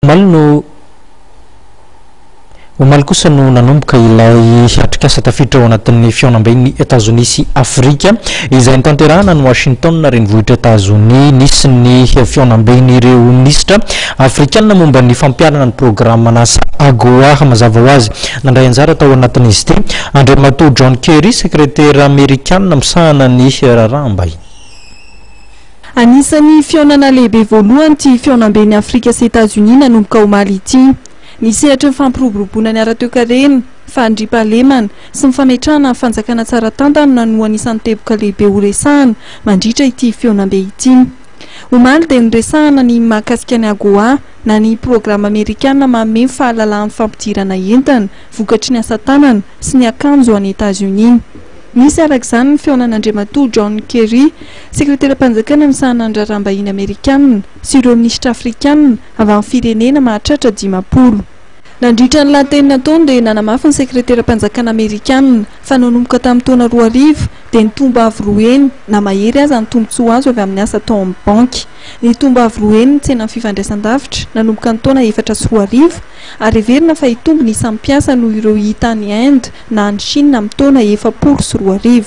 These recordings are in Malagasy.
Omaly no Omaly kosa no nanomboka ilay atrikasa tafiditra ao anatin'ny fihaonamben'i Etazonia sy Afrika izay notanterahana any Washington, renivohitr'i Etazonia. Nisy ny fihaonamben'ireo minisitra afrikanina momba ny fampiharana ny programan'asa AGOA. Mazava ho azy, nandray anjara tao anatin'izy ity Andriamatoa John Kerry, sekretera amerikanina misahana ny raharaham-bahiny. Anisan'ny fihaonana lehibe voalohany ity fihaonamben'i Afrika sy Etazonia nanomboka omaly ity. Ny sehatry ny fampiroboroboana ny ara-toekarena, fandriampahalemana, sy ny fametrahana ny fanjakana tsara tantana no anisan'ny teboka lehibe horesahana mandritra ity fihaonambe ity. Omaly dia noresahana ny mahakasika ny AGOA na ny programa amerikana manome ny fahalalahan'ny fampidirana entana vokatry ny asa tanana sy ny akanjo any Etazonia. Nisy araka izany ny fihaonan'Andriamatoa John Kerry, sekreteram-panjakana misahana ny raharaham-bahiny amerikana sy ireo minisitra afrikana avy amin'ny firenena mahatratra 50. Nandritra ny lahateny nataony dia nanamafy ny sekreteram-panjakana amerikana fa nanomboka tamin'ny taona 2000 dia nitombo avo roa heny na mahery aza ny tombontsoa azo avy amin'ny asa atao amin'ny banky. Nitombo avo roa heny ny tsenan'ny fifandraisan-davitra nanomboka ny taona 2004 ary heverina fa hitombo ny isan'ny mpiasa noho ireo hita any Inde na any Chine amin'ny taona 2040.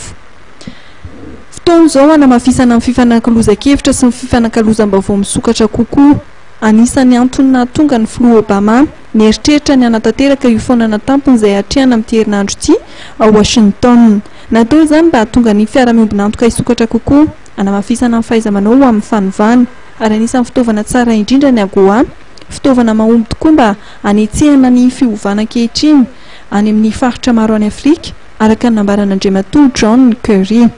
Fotoana izao hanamafisana ny fifanakalozan-kevitra sy ny fifanakalozam-baovao misokatra kokoa. Anisan'ny antony nahatonga ny filoha Obama nieritreritra ny hanatanteraka io fihaonana tampony izay hatrehana amin'ity herinandro ity ao Washington. Natao izany mba hahatonga ny fiara-miombon'antoka hisokatra kokoa, hanamafisana ny fahaiza-manao ho amin'ny fanovana. Ary anisan'ny fitaovana tsara indrindra ny AGOA, fitaovana mahomby tokoa mba hanetsehana ny fiovana ankehitriny any amin'ny faritra maro any Afrika, araka ny nambaran'Andriamatoa John Kerry.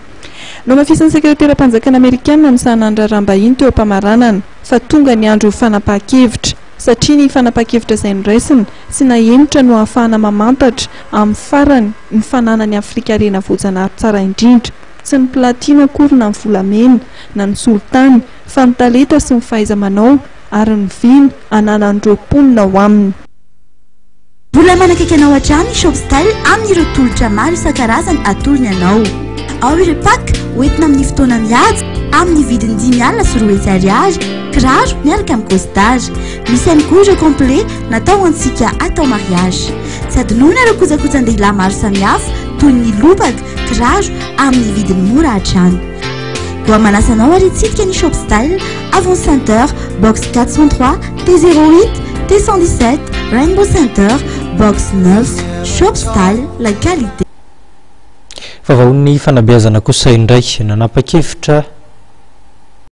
Nohamafisin'ny sekreteram-panjakana amerikana misahana ny raharaham-bahiny teo am-pamaranana fa tonga ny andro fanapahan-kevitra, satria ny fanapahan-kevitra izay noraisina sy nahemotra no ahafahana mamantatra amin'ny farany ny fananan'i Afrika harena voajanahary tsara indrindra, tsy ny platine akory na ny volamena na ny solitany, fa ny talenta sy ny fahaiza-manao ary ny vina ananan'ireo mponina ao aminy. Mbola manakaiky anao hatrany ny Shop Style amin'ireo tolotra maro isan-karazany atolony anao. Ao ireo pack hoentina amin'ny fotoana mihaja amin'ny vidiny 250 ariary, kiraro miaraka amin'ny costard. Misy ihany koa ireo complet natao ho antsika atao mariage. Tsy adinoina ireo kojakojan-dehilahy maro samihafa toy ny lobaka, kiraro amin'ny vidiny mora hatrany. Koa manasa anao ary hitsidika ny Shop Style Avon Center, box 403, T08, T117, Rainbow Center, box 9, Shop Style, la qualité. Vaovaon'ny fanabeazana kosa indray, nanapa-kevitra.